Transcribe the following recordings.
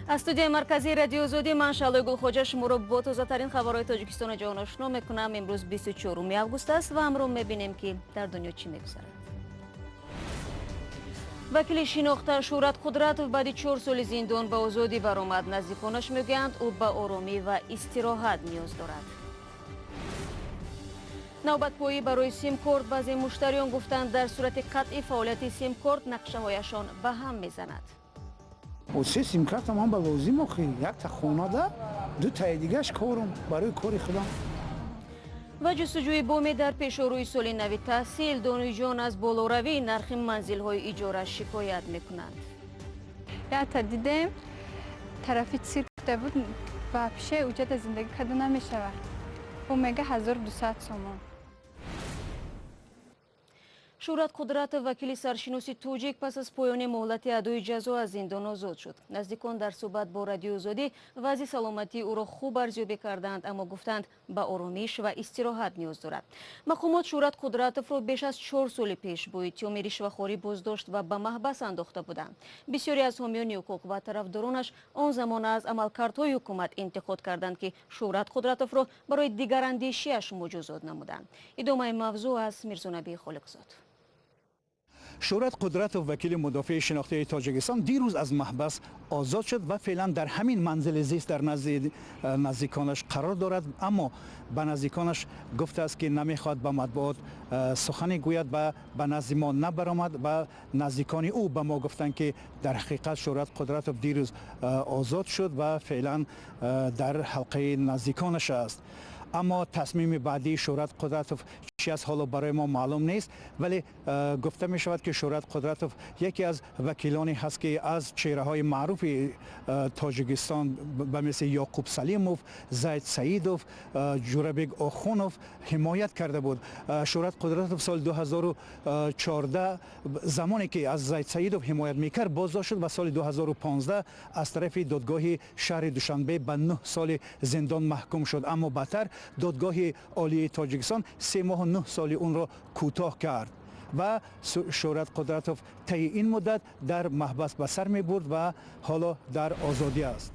Аз студияи марказии Радиои Озодӣ ман, Шаҳлои Гулхоҷа, шуморо бо тозатарин хабарҳои Тоҷикистону ҷаҳон ошно мекунам. Имрӯз 24 август аст ва ҳамроҳ мебинем, ки дар дунё чӣ мегузарад. Вакили шинохта Шӯҳрат Қудратов баъди 4 соли зиндон ба озодӣ баромад. Наздиконаш мегӯянд, ӯ ба оромӣ ва истироҳат ниёз дорад. Навбатпоӣ барои симкорт: баъзе муштариён гуфтанд, дар сурати қатъи фаъолияти симкорт нақшаҳояшон ба ҳам мезанад. Се симкарта ман ба лозим охи, якта хонада, ду таи дигаш корум, барои кори худам. Ва ҷустуҷӯи боме дар пешорӯи соли нави таҳсил: донишҷӯён аз болоравии нархи манзилҳои иҷора шикоят мекунанд. Якта дидем, тарафи циркда буд ва пишаи уҷада зиндагӣ карда намешавад. Ӯ мега 1200 сомон. Шӯҳрат Қудратов, вакили саршиноси тоҷик, пас аз поёни муҳлати адои ҷазо аз зиндон озод шуд. Наздикон дар суҳбат бо Радиои Озодӣ вазъи саломатии ӯро хуб арзёбӣ карданд, аммо гуфтанд, ба оромиш ва истироҳат ниёз дорад. Мақомот Шӯҳрат Қудратовро беш аз 4 соли пеш бо иттиҳоми ришвахорӣ боздошт ва ба маҳбас андохта буданд. Бисёре аз ҳомиёни ҳуқуқ ва тарафдоронаш он замон аз амалкардҳои ҳукумат интиқод карданд, ки Шӯҳрат Қудратовро барои дигарандешиаш муҷозот намуданд. Идомаи мавзӯъ аз Мирзонабии Холиқзод. Шӯҳрат Қудратов, вакили мудофеи шинохтаи Тоҷикистон, дирӯз аз маҳбас озод шуд ва феълан дар ҳамин манзили зист дар назди наздиконаш қарор дорад, аммо ба наздиконаш гуфтааст, ки намехоҳад ба матбуот сухане гӯяд ва ба назди мо набаромад. Ва наздикони ӯ ба мо гуфтанд, ки дар ҳақиқат Шӯҳрат Қудратов дирӯз озод шуд ва феълан дар ҳалқаи наздиконаш аст. Аммо тасмими баъдии Шӯҳрат Қудратов чи аст, ҳоло барои мо маълум нест, вале гуфта мешавад, ки Шӯҳрат Қудратов яке аз вакилоне ҳаст, ки аз чеҳраҳои маъруфи Тоҷикистон ба мисли Ёқуб Салимов, Зайд Саидов, Ҷурабек Охунов ҳимоят карда буд. Шӯҳрат Қудратов соли 2014, замоне ки аз Зайд Саидов ҳимоят мекард, боздошт шуд ва соли 2015 аз тарафи додгоҳи шаҳри Душанбе ба 9 соли зиндон маҳкум шуд, аммо баъдтар Додгоҳи Олии Тоҷикистон 3 моҳу 9 соли онро кӯтоҳ кард ва Шӯҳрат Қудратов таи ин муддат дар маҳбас ба сар мебурд ва ҳоло дар озодӣ аст.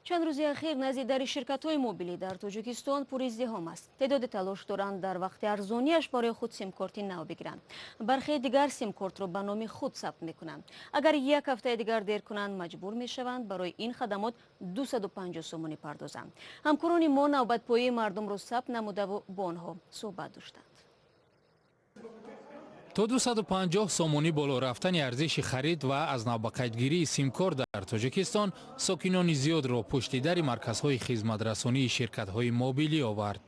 Чанд рӯзи ахир назди дари ширкатҳои мобилӣ дар Тоҷикистон пур издиҳом аст. Теъдоде талош доранд, дар вақти арзониаш барои худ симкорти нав бигиранд. Бархе дигар симкортро ба номи худ сабт мекунанд. Агар як ҳафтаи дигар дер кунанд, маҷбур мешаванд барои ин хадамот 250 сомонӣ пардозанд. Ҳамкорони мо навбатпоии мардумро сабт намудаву бо онҳо суҳбат доштанд. То 250 сомонӣ боло рафтани арзиши харид ва аз навбақайдгирии симкорт дар Тоҷикистон сокинони зиёдро пушти дари марказҳои хизматрасонии ширкатҳои мобилӣ овард.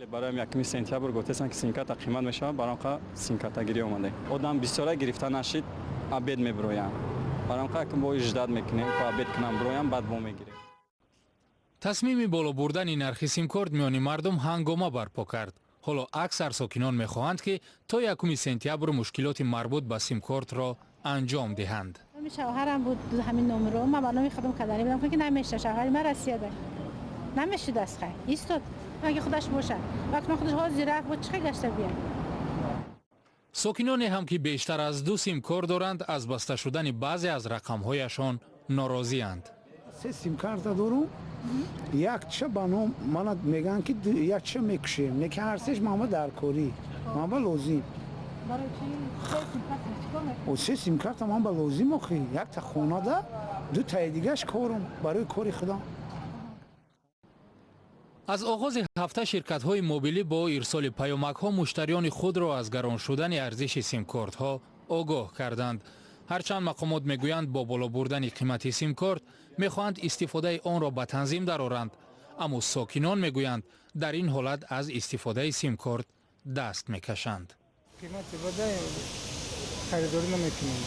Барои якуми сентябр гуфтестанд, ки симкарта қимат мешавад, барои он симкартагирӣ омадем. Одам бисёра гирифта нашид, обед мебироянд. Барои он бо ждать мекунем, то обед кунам, бироям, баъд мо мегирем. Тасмими боло бурдани нархи симкорт миёни мардум ҳангома барпо кард. Ҳоло аксар сокинон мехоҳанд, ки то якуми сентябр мушкилоти марбут ба симкортро анҷом диҳанд. Шавҳарам буд ҳамин номеро, ман ба номи худам кардани будам, ки намеша. Шавҳари ман Россияда намешудааст. Хай, истод, аги худаш бошад, вақт худаш ҳозир рафт, бо чӣ гашта биям? Сокиноне ҳам, ки бештар аз ду симкорт доранд, аз баста шудани баъзе аз рақамҳояшон норозианд. Се симкарта дорум, якча ба ном мана мегӯянд, ки якча мекушем, не ки ҳар сеш мама дар корӣ, мама лозим. Се симкарта ман ба лозим охи, якта хонада, ду таи дигаш корум, барои кори худам. Аз оғози ҳафта ширкатҳои мобилӣ бо ирсоли паёмакҳо муштариёни худро аз гарон шудани арзиши симкортҳо огоҳ карданд. Ҳарчанд мақомот мегӯянд, бо боло бурдани қимати симкорт мехоҳанд истифодаи онро ба танзим дароранд, аммо сокинон мегӯянд, дар ин ҳолат аз истифодаи симкорт даст мекашанд. Қимати бада, харидорӣ намекунем.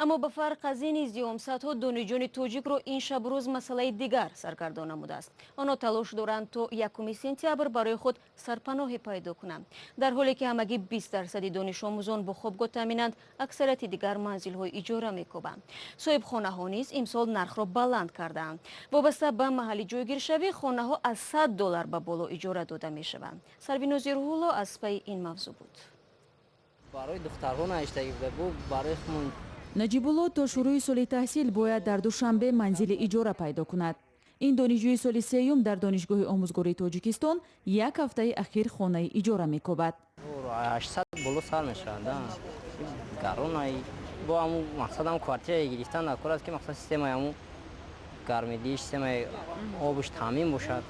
Аммо ба фарқ аз ин издиҳом, садҳо донишҷӯёни тоҷикро ин шабрӯз масъалаи дигар саргардон намудааст. Онҳо талош доранд, то 1 сентябр барои худ сарпаноҳе пайдо кунанд. Дар ҳоле ки ҳамагӣ 20 дарсади донишомӯзон бо хобгоҳ таъминанд, аксарияти дигар манзилҳои иҷора мекӯбанд. Соҳибхонаҳо низ имсол нархро баланд кардаанд. Вобаста ба маҳалли ҷойгиршавӣ, хонаҳо аз 100 доллар ба боло иҷора дода мешаванд. Сарвинози Рӯҳулло аз пайи ин мавзӯъ буд. Барои духтарҳо навиштагӣ буда, бу барои худмон. Наҷибулло то шурӯи соли таҳсил бояд дар Душанбе манзили иҷора пайдо кунад. Ин донишҷӯи соли сеюм дар Донишгоҳи омӯзгории Тоҷикистон як ҳафтаи ахир хонаи иҷора мекобад. 800 боло сар мешавад, гаронай. Бо ҳаму мақсадам квартира гирифтан дар кор аст, ки мақсад системаи ҳаму гармидиҳиш, системаи обуш таъмин бошад,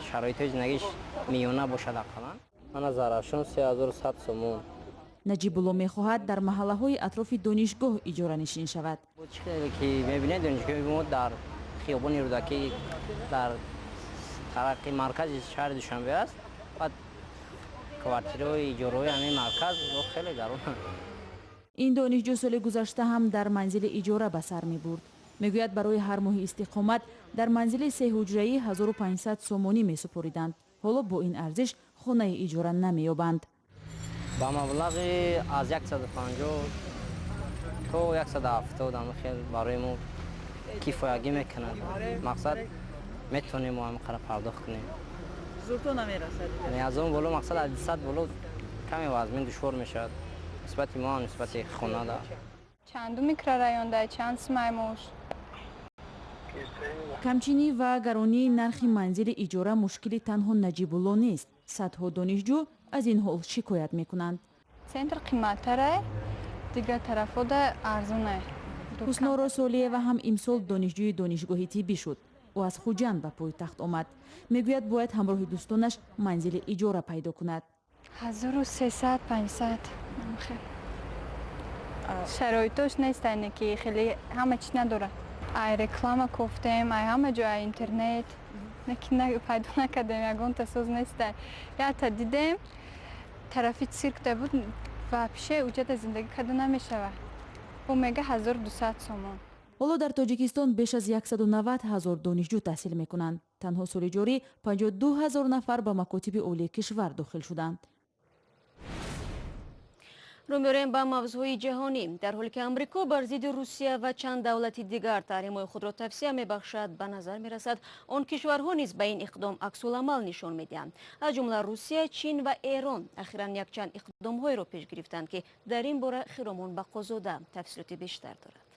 шароитҳои зиндагиш миёна бошад ақаллан. Мана Зарафшон 3100 сомон. Наҷибулло мехоҳад дар маҳаллаҳои атрофи донишгоҳ иҷоранишин шавад. Чӣ хеле ки мебинед, донишгоҳи мо дар хиёбони Рӯдакӣ, дар тарафи маркази шаҳри Душанбе аст. Баъд квартираҳои иҷораҳои ҳамин марказ хеле гаронанд. Ин донишҷӯ соли гузашта ҳам дар манзили иҷора ба сар мебурд. Мегӯяд, барои ҳар моҳи истиқомат дар манзили сеҳуҷраӣ 1500 сомонӣ месупориданд. Ҳоло бо ин арзиш хонаи иҷора намеёбанд. Ба маблағи аз 150 то 170 ам хел барои мо кифоягӣ мекунад. Мақсад метавонем мо ҳамин қадар пардохт кунем. Зурто намерасад. Аз он боло мақсад аз 200 боло каме вазмин душвор мешавад. Нисбати мо, нисбати хонада. Чанду микрорайонда, чанд сумай мош? Камчинӣ ва гаронии нархи манзили иҷора мушкили танҳо Наҷибулло нест. Садҳо донишҷӯ аз ин ҳол шикоят мекунанд. Центр қиматтаре, дигар тарафода арзоне. Ҳусноро Солиева ҳам имсол донишҷӯи донишгоҳи тиббӣ шуд. Ӯ аз Хуҷанд ба пойтахт омад. Мегӯяд, бояд ҳамроҳи дӯстонаш манзили иҷора пайдо кунад. 1300, 500. Шароитош нестане, ки хеле ҳама чиз надорад. Ай реклама кофтем, ай ҳама ҷо, ай интернет, пайдо накардем, ягонта соз нестай. Якта дидем, тарафи циркда буд, вообще уҷада зиндагӣ карда намешавад. Ӯ мега 1200 сомон. Ҳоло дар Тоҷикистон беш аз 190 ҳазор донишҷӯ таҳсил мекунанд. Танҳо соли ҷорӣ 52 ҳазор нафар ба макотиби олии кишвар дохил шуданд. Рӯ меорем ба мавзӯъҳои ҷаҳонӣ. Дар ҳоле ки Амрико бар зидди Русия ва чанд давлати дигар таҳримҳои худро тавсия мебахшад, ба назар мерасад, он кишварҳо низ ба ин иқдом аксуламал нишон медиҳанд. Аз ҷумла Русия, Чин ва Эрон ахиран якчанд иқдомҳоеро пеш гирифтанд, ки дар ин бора Хиромон Бақозода тафсилоти бештар дорад.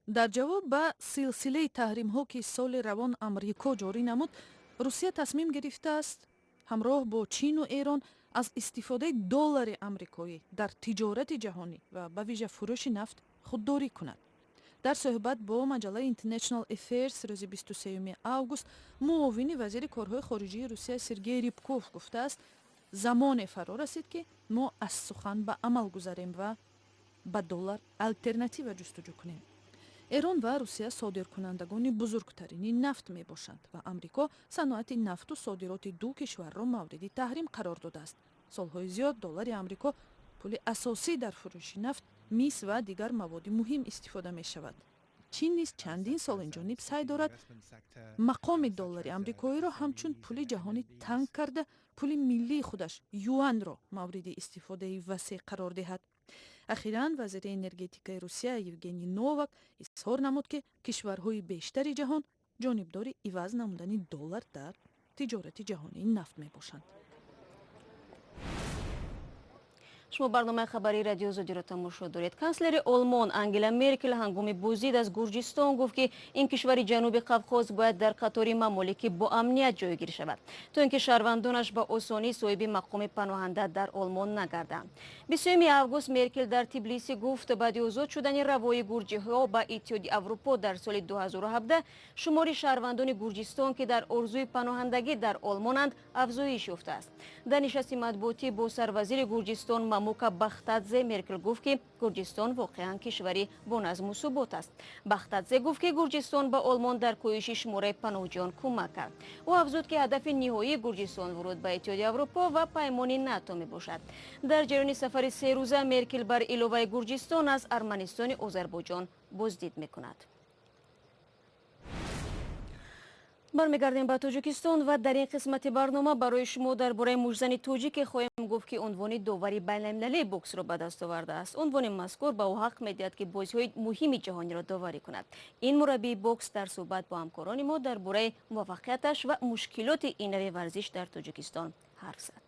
Дар ҷавоб ба силсилаи таҳримҳо, ки соли равон Амрико ҷорӣ намуд, Русия тасмим гирифтааст ҳамроҳ бо Чину Эрон аз истифодаи доллари амрикоӣ дар тиҷорати ҷаҳонӣ ва ба вижа фурӯши нафт худдорӣ кунад. Дар суҳбат бо маҷаллаи International Affairs рӯзи 23 август муовини вазири корҳои хориҷии Русия Сергей Рибков гуфтааст, замоне фаро расид, ки мо аз сухан ба амал гузарем ва ба доллар алтернатива ҷустуҷӯ кунем. Эрон ва Русия содиркунандагони бузургтарини нафт мебошанд ва Амрико саноати нафту содироти ду кишварро мавриди таҳрим қарор додааст. Солҳои зиёд доллари Амрико пули асосӣ дар фурӯши нафт, мис ва дигар маводи муҳим истифода мешавад. Чин низ чандин сол инҷониб саъй дорад мақоми доллари амрикоиро ҳамчун пули ҷаҳонӣ танг карда, пули миллии худаш юанро мавриди истифодаи васеъ қарор диҳад. Ахиран вазири энергетикаи Русия Евгений Новак изҳор намуд, ки кишварҳои бештари ҷаҳон ҷонибдори иваз намудани доллар дар тиҷорати ҷаҳонии нафт мебошанд. Шумо барномаи хабарии Радио Озодиро тамошо доред. Канцлери Олмон Ангела Меркел ҳангоми боздид аз Гурҷистон гуфт, ки ин кишвари ҷануби Қавқоз бояд дар қатори мамолики бо амният ҷойгир шавад, то ин ки шаҳрвандонаш ба осонӣ соҳиби мақоми паноҳанда дар Олмон нагарданд. 23 август Меркел дар Тбилиси гуфт, баъди озод шудани равои гурҷиҳо ба Иттиҳоди Аврупо дар соли 2017 шумори шаҳрвандони Гурҷистон, ки дар орзуи паноҳандагӣ дар Олмонанд, афзоиш ёфтааст. Дар нишасти матбуотӣ бо сарвазири Гурҷистон Мамука Бахтадзе Меркел гуфт, ки Гурҷистон воқеан кишвари бо назму субот аст. Бахтадзе гуфт, ки Гурҷистон ба Олмон дар коҳиши шумораи паноҳҷӯён кӯмак кард. Ӯ афзуд, ки ҳадафи ниҳоии Гурҷистон вуруд ба Иттиҳоди Аврупо ва паймони НАТО мебошад. Дар ҷараёни сафари серӯза Меркел бар иловаи Гурҷистон аз Арманистони Озарбойҷон боздид мекунад. Бармегардем ба Тоҷикистон ва дар ин қисмати барнома барои шумо дар бораи мужзани тоҷике хоҳем гуфт, ки унвони довари байналмилалии боксро ба даст овардааст. Унвони мазкур ба ӯ ҳақ медиҳад, ки бозиҳои муҳими ҷаҳониро доварӣ кунад. Ин мураббии бокс дар суҳбат бо ҳамкорони мо дар бораи муваффақияташ ва мушкилоти ин нави варзиш дар Тоҷикистон ҳарф зад.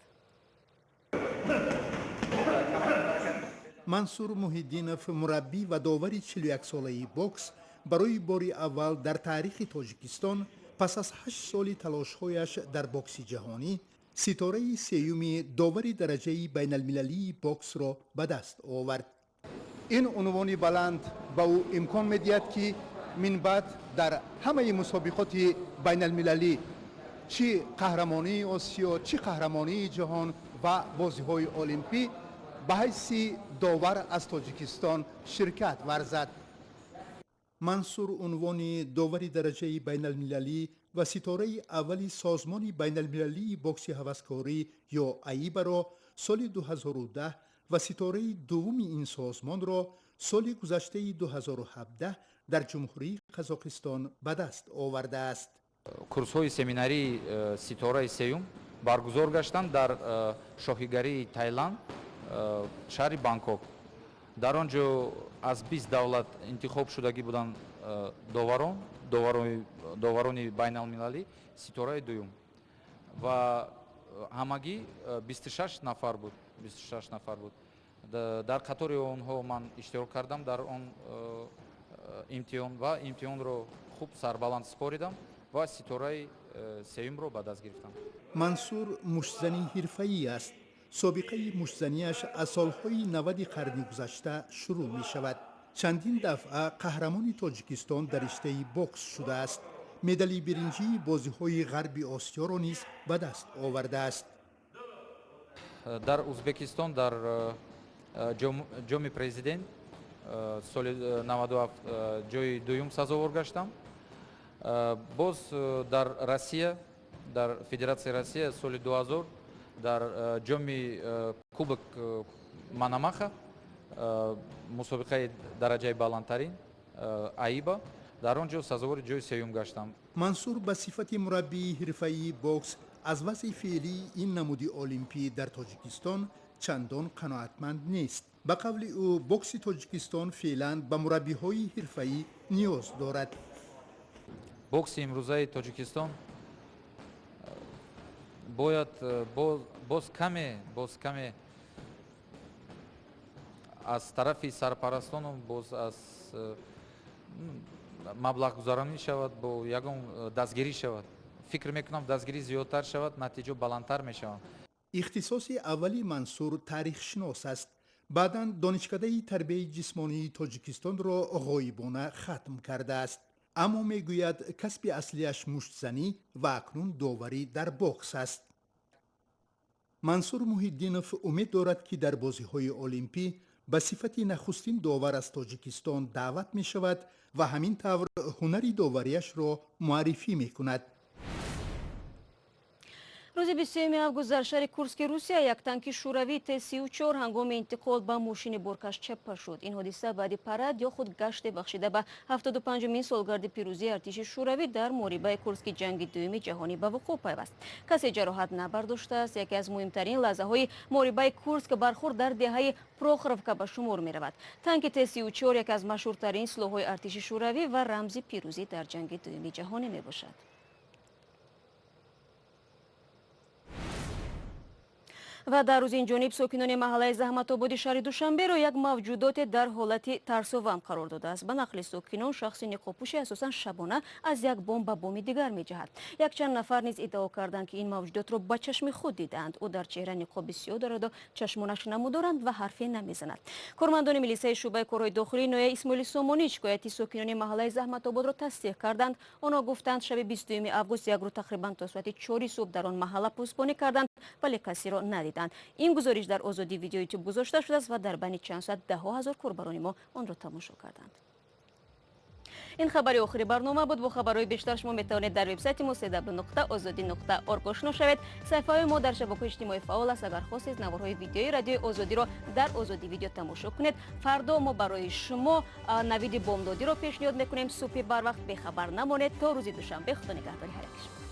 Мансур Муҳиддинов, мураббӣ ва довари 41-солаи бокс, барои бори аввал дар таърихи Тоҷикистон пас аз 8 соли талошҳояш дар бокси ҷаҳонӣ ситораи сеюми довари дараҷаи байналмилалии боксро ба даст овард. Ин унвони баланд ба ӯ имкон медиҳад, ки минбаъд дар ҳамаи мусобиқоти байналмилалӣ, чӣ қаҳрамонии Осиё, чӣ қаҳрамонии ҷаҳон ва бозиҳои олимпӣ, ба ҳайси довар аз Тоҷикистон ширкат варзад. Мансур унвони довари дараҷаи байналмилалӣ ва ситораи аввали созмони байналмилалии бокси ҳаваскорӣ ё АИБАро соли 2010 ва ситораи дуввуми ин созмонро соли гузаштаи 2017 дар Ҷумҳурии Қазоқистон ба даст овардааст. Курсҳои семинарии ситораи сеюм баргузор гаштанд дар шоҳигарии Тайланд, шаҳри Бангкок. Дар он ҷо аз 20 давлат интихоб шудагӣ буданд доварон, доварони байналмилалӣ ситораи дуюм, ва ҳамагӣ 26 нафар буд, 26 нафар буд. Дар қатори онҳо ман иштирок кардам дар он имтиҳон ва имтиҳонро хуб сарбаланд супоридам ва ситораи сеюмро ба даст гирифтам. Мансур муштзани ҳирфаӣ аст. Собиқаи муштзанияш аз солҳои 90 қарни гузашта шурӯъ мешавад. Чандин дафъа қаҳрамони Тоҷикистон дар риштаи бокс шудааст. Медали биринҷии бозиҳои Ғарби Осиёро низ ба даст овардааст. Дар Узбекистон дар ҷоми президент соли 97 ҷои дуюм сазовор гаштам. Боз дар Россия, дар Федератсияи Россия соли 2000 дар ҷоми кубок Манамаха, мусобиқаи дараҷаи баландтарин АИБА, дар он ҷо сазовори ҷои сеюм гаштам. Мансур ба сифати мураббии ҳирфаии бокс аз вазъи феълии ин намуди олимпӣ дар Тоҷикистон чандон қаноатманд нест. Ба қавли ӯ, бокси Тоҷикистон феълан ба мураббиҳои ҳирфаӣ ниёз дорад. Бокси имрӯзаи Тоҷикистон бояд боз каме аз тарафи сарпарастону боз аз маблағгузаронӣ шавад, бо ягон дастгирӣ шавад. Фикр мекунам, дастгирӣ зиёдтар шавад, натиҷа баландтар мешавад. Ихтисоси аввали Мансур таърихшинос аст. Баъдан донишкадаи тарбияи ҷисмонии Тоҷикистонро ғоибона хатм кардааст. Аммо мегӯяд, касби аслияш муштзанӣ ва акнун доварӣ дар бокс аст. Мансур Муҳиддинов умед дорад, ки дар бозиҳои олимпӣ ба сифати нахустин довар аз Тоҷикистон даъват мешавад ва ҳамин тавр ҳунари доварияшро муаррифӣ мекунад. Рӯзи 23 август дар шаҳри Курски Русия як танки шӯравӣ Т-34 ҳангоми интиқол ба мошини боркаш чаппа шуд. Ин ҳодиса баъди парад ё худ гаште бахшида ба 75-умин солгарди пирӯзии артиши шӯравӣ дар муҳорибаи Курски ҷанги дуюми ҷаҳонӣ ба вуқӯъ пайваст. Касе ҷароҳат набардоштааст. Яке аз муҳимтарин лаҳзаҳои муҳорибаи Курск бархӯрд дар деҳаи Прохоровка ба шумор меравад. Танки Т-34 яке аз машҳуртарин силоҳҳои артиши шӯравӣ ва рамзи пирӯзӣ дар ҷанги дуюми ҷаҳонӣ мебошад. Ва дар рӯзи инҷониб сокинони маҳаллаи Заҳматободи шаҳри Душанберо як мавҷудоте дар ҳолати тарсовам қарор додааст. Ба нақли сокинон, шахси ниқобпӯши асосан шабона аз як бом ба боми дигар меҷаҳад. Якчанд нафар низ иддао карданд, ки ин мавҷудотро ба чашми худ дидаанд. Ӯ дар чеҳра ниқоби сиёҳ дораду чашмонаш намудоранд ва ҳарфе намезанад. Кормандони милисаи шӯъбаи корҳои дохилии ноҳияи Исмоили Сомонӣ шикояти сокинони маҳаллаи Заҳматободро тасдиқ карданд. Онҳо гуфтанд, шаби 22 август як рӯз тақрибан то соати 4 субҳ дар он маҳалла посбонӣ карданд, вале касеро надиданд. Ин гузориш дар Озодӣ видео ютуб гузошта шудааст ва дар байни чанд соат даҳҳо ҳазор корбарони мо онро тамошо карданд. Ин хабари охири барнома буд. Бо хабарҳои бештар шумо метавонед дар вебсайти мо www.ozodi.org ошно шавед. Саҳифаҳои мо дар шабакаҳои иҷтимоӣ фаъол аст. Агар хостед, наворҳои видеои радиои Озодиро дар Озодӣ видео тамошо кунед. Фардо мо барои шумо навиди бомдодиро пешниҳод мекунем. Субҳи барвақт бехабар намонед. То рӯзи душанбе Худо нигаҳдори ҳар яки шумо.